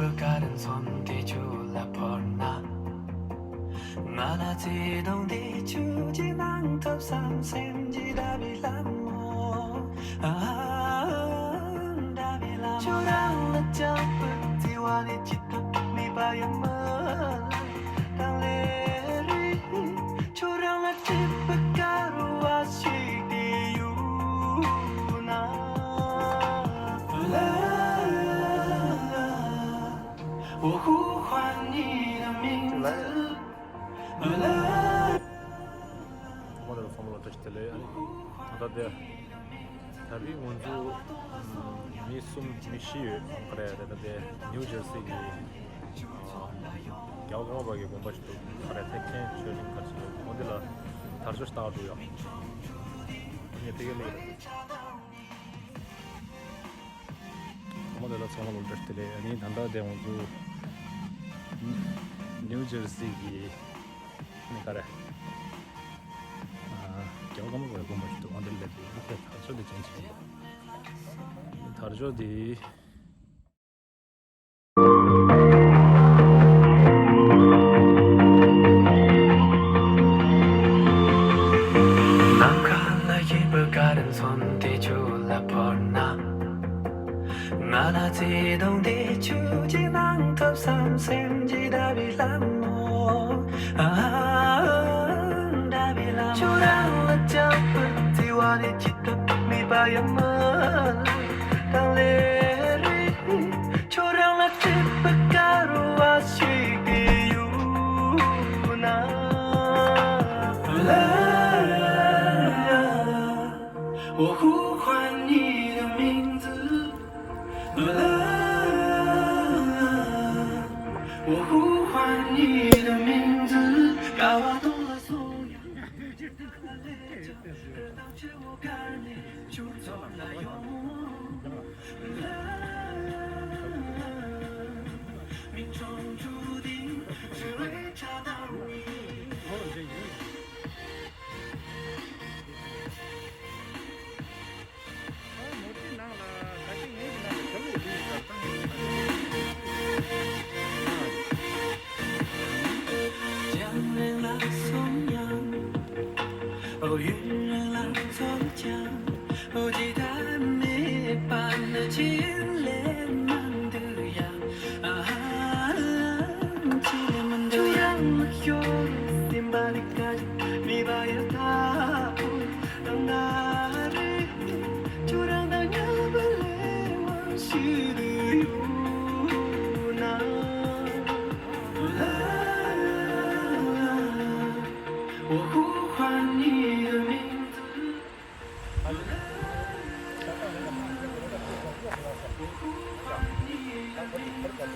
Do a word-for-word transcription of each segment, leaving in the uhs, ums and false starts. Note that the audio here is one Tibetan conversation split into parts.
དཀར་མཚོན་དེ་ཆུ་ལ་ཕོར་ན། ང་ལ་བརྩེ་དུང་དེ་ཆུ་གཅིག་གནང་ཐུབ་བསམ་སེམས་ཀྱི་ཟླ་བའི་ལྷ་མོ། ཨ། ཟླ་བའི་ལྷ་མོ། ཁྱོད་རང་ལ་བཅངས་པའི་བརྩེ་བ་ནི་ཇི་ལྟར་མེད་པ་ཡང་མི་ལ་དང་ལེ་རེ། ཁྱོད་རང་ལ་སྤྲད་པའི་དཀར་བ་ཞིག་དེ་ཡོད་ན། ལ་ལ་ལ། 我呼唤你的名字。 ཚང་མ་ལ་བསམ་བློ་བཀྲ་ཤིས་བདེ་ལེགས། ཨ་ནི་ད་ལྟ་དེ་ད་རེས་ང་ཚོ་མི་གསུམ་མི་བཞི་ཡོད། ག་རེ་ད་ལྟ་དེ་ནིའུ་ཇར་སི་གི་རྒྱལ་བ་ཀརྨ་པ་གི་དགོན་པ་ཞིག་འདུག་ག་རེ་ཐེག་ཆེན་ཆོས་གླིང་ག་རེ་ཞིག་འདུག་འོ་འདི་ལ་དར་ལྕོག་ཞིག་བཏགས་འགྲོ་ཡ། ངས་ཕ་གིར་སླེབས་རེད། ཚང་མ་ལ་ཚང་མ་ལ་བཀྲ་ཤིས་བདེ་ལེགས། ཨ་ནི་ད་ལྟ་དེ་ང་ཚོ་ནིའུ་ཇར་སི་གི་ནི་ག་རེ། ཨ། རྒྱལ་བ་ཀརྨ་པའི་དགོན་པ་ཞིག་འདུག་འོ་འདིར་སླེབས་ཏེ་ཨ་ནི་དེ་དར་ལྕོག་འདི་ཅན་ཞིག་འདུག་དར་ལྕོག་འདི། ནམ་མཁའ་ལ་ཡིབ་པའི་དཀར་མཚོན་དེ་ཆུ་ལ་ཕོར་ན། ང་ལ་བརྩེ་དུང་དེ་ཆུ་གཅིག་གནང་ཐུབ་བསམ་སེམས་ཀྱི་ཟླ་བའི་ལྷ་མོ། ཨ། ཟླ་བའི་ལྷ་མོ། ཁྱོད་རང་ལ་བཅངས་པའི་བརྩེ་བ་ནི་ཇི་ལྟར་མེད་པ་ཡང་མི་ལ་དང་ལེ་རེ། ཁྱོད་རང་ལ་སྤྲད་པའི་དཀར་བ་ཞིག་དེ་ཡོད་ན། ལ་ལ་ལ། 我呼唤你的名字。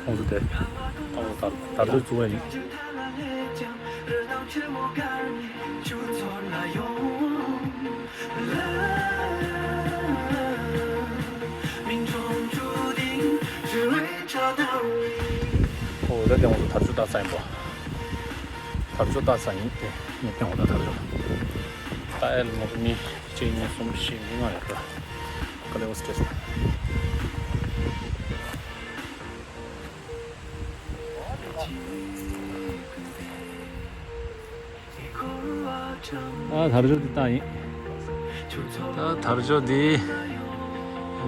ཁོང་ཚོ་དེ་ཁོང་ཚོ་དར་དར་ལྕོག་བཙུགས་པ་ཡིན། ཨོ་ད་དེ་ང་ཚོ་དར་ལྕོག་བཏགས་ས་ཡིན་པ། དར་ལྕོག་བཏགས་ས་ཡིན་ཏེ། ངས་སྟོན་འོ་ད་དར་ལྕོག་ད་ཨེ་ལ་ང་ཚོ་མི་གཅིག་གཉིས་གསུམ་བཞི་མི་ལྔ་ཡོད་ར། ག་ལེ་འོ་སི་ཏྲེས། ད་དར་ལྕོག་འདི་བཏགས་ཡིན། ད་དར་ལྕོག་འདི་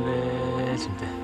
ལས་བྱིན་ཏེ།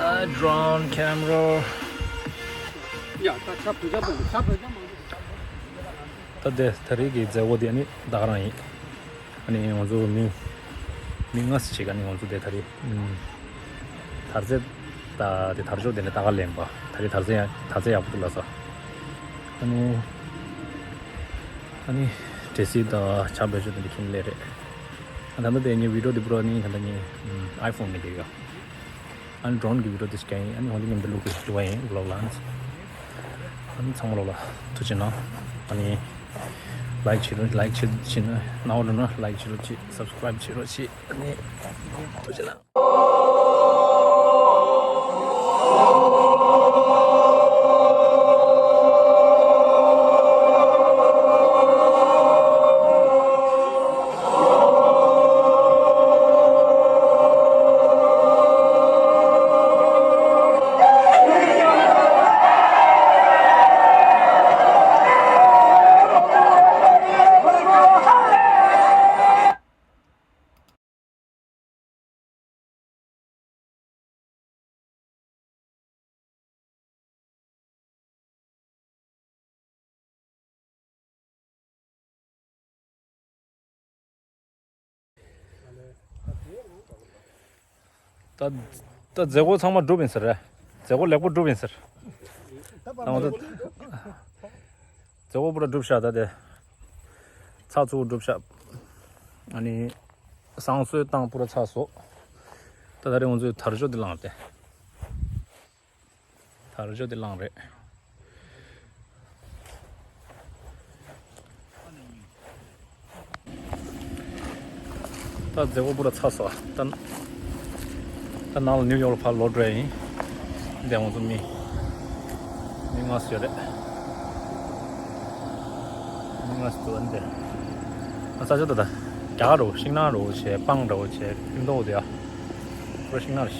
ཨ། drone camera། ཡ། ད་ཆ་བོད་ཇ་པོ་ཆ་བོད་ཇ་མང་པོ། ད་དེ་ད་རེས་ཀྱི་མཛད་སྒོ་དེ་ནི་ད་ག་རང་ཡིན། ཨ་ནི་ང་ཚོ་མི་མི་ལྔ་ཙམ་ཅིག་ཨ་ནི་ང་ཚོ་དེ་ད་རེས་ཨུམ། དར་རྩེ་ད་དེ་དར་ལྕོག་དེ་ནས་ད་ག་ལེན་པ། ད་རེས་དར་རྩེ་ཡ་དར་རྩེ་ཡག་པོ་འདུག་ལབ་སོང་། ཨ་ནི་ཨ་ནི་འབྲས་སིལ་དང་ཇ་བོད་ཇ་དེ་འདྲ་ཁྱེར་ནས་སླེབས་རེད། ཨ། ད་ལྟ་དེ་ངའི་བི་ཌིའོ་དེ་པུ་ར་ནི་ད་ལྟ་ངའི་ཨུམ། ཨའི་ཕོན་ནས་རྒྱག་གི་ཡོད། ཨ་ནི་drone་གི་video་དེ་ཞིག་ཡིན། ཨ་ནི་འོན་ཏེ་མཉམ་དུ་བླུག་གི་འདུག་པ་ཡིན་vlog་ལ། ཨ་ནི་ཚང་མ་ལོག་ལ་ཐུགས་རྗེ་གནང་། ཨ་ནི་like་བྱེད་རོགས། like་བྱེད་བྱེད་ན་གནང་བ་རོགས་གནང་། like་བྱེད་རོགས་གྱིས། subscribe་བྱེད་རོགས་གྱིས། ཨ་ནི་ཐུགས་རྗེ་གནང་། ད་ད་མཛད་སྒོ་ཚང་མ་གྲུབ་ཡིན་ཟེར། མཛད་སྒོ་ལེགས་པོ་གྲུབ་ཡིན་ཟེར། ད་ང་ཚོ་མཛད་སྒོ་པུ་ར་གྲུབ་ཤག་ད་དེ་ཚགས་ཚུད་པོ་གྲུབ་ཤག་ཨ་ནི་བསང་གསོལ་བཏང་པུ་ར་ཚར་སོང་། ད་ད་རེས་ང་ཚོས་དར་ལྕོག་དེ་བླངས་ཏེ། དར་ལྕོག་དེ་བླངས་རེད། ད་མཛད་སྒོ་པུ་ར་ཚར་སོང་། ད་ད་ནང་ལ་ནིའུ་ཡོག་ལ་ཕར་ལོག་འགྲོ་ཡ་ཡིན། འདི་ང་ཚོ་མི་མི་ལྔ་ཙམ་ཡོད་རེད། མི་ལྔ་ཙམ་འདུག་ཨ་ནི་འདི་ང་ས་ཆ་ད་ད་རྒྱ་གར་རོ་ཤིང་ནགས་རོ་བྱས་སྤང་རོ་བྱས་ཕིང་ཏོག་དེ་ཡ། པུ་ར་ཤིང་ནགས་རེད།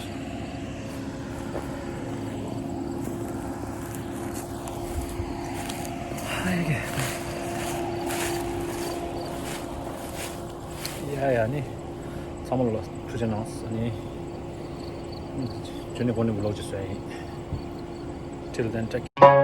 ཧའི་གེ། ཡ་ཡ་ནི། ཚང་མ་ལ་ཐུགས་རྗེ་གནང་། ཨ་ནི། ཇོ་ནི་གོ་ནི་བི་ལོག་ཅིག་བཟོ་ཡ་ཡིན། Till then, take care.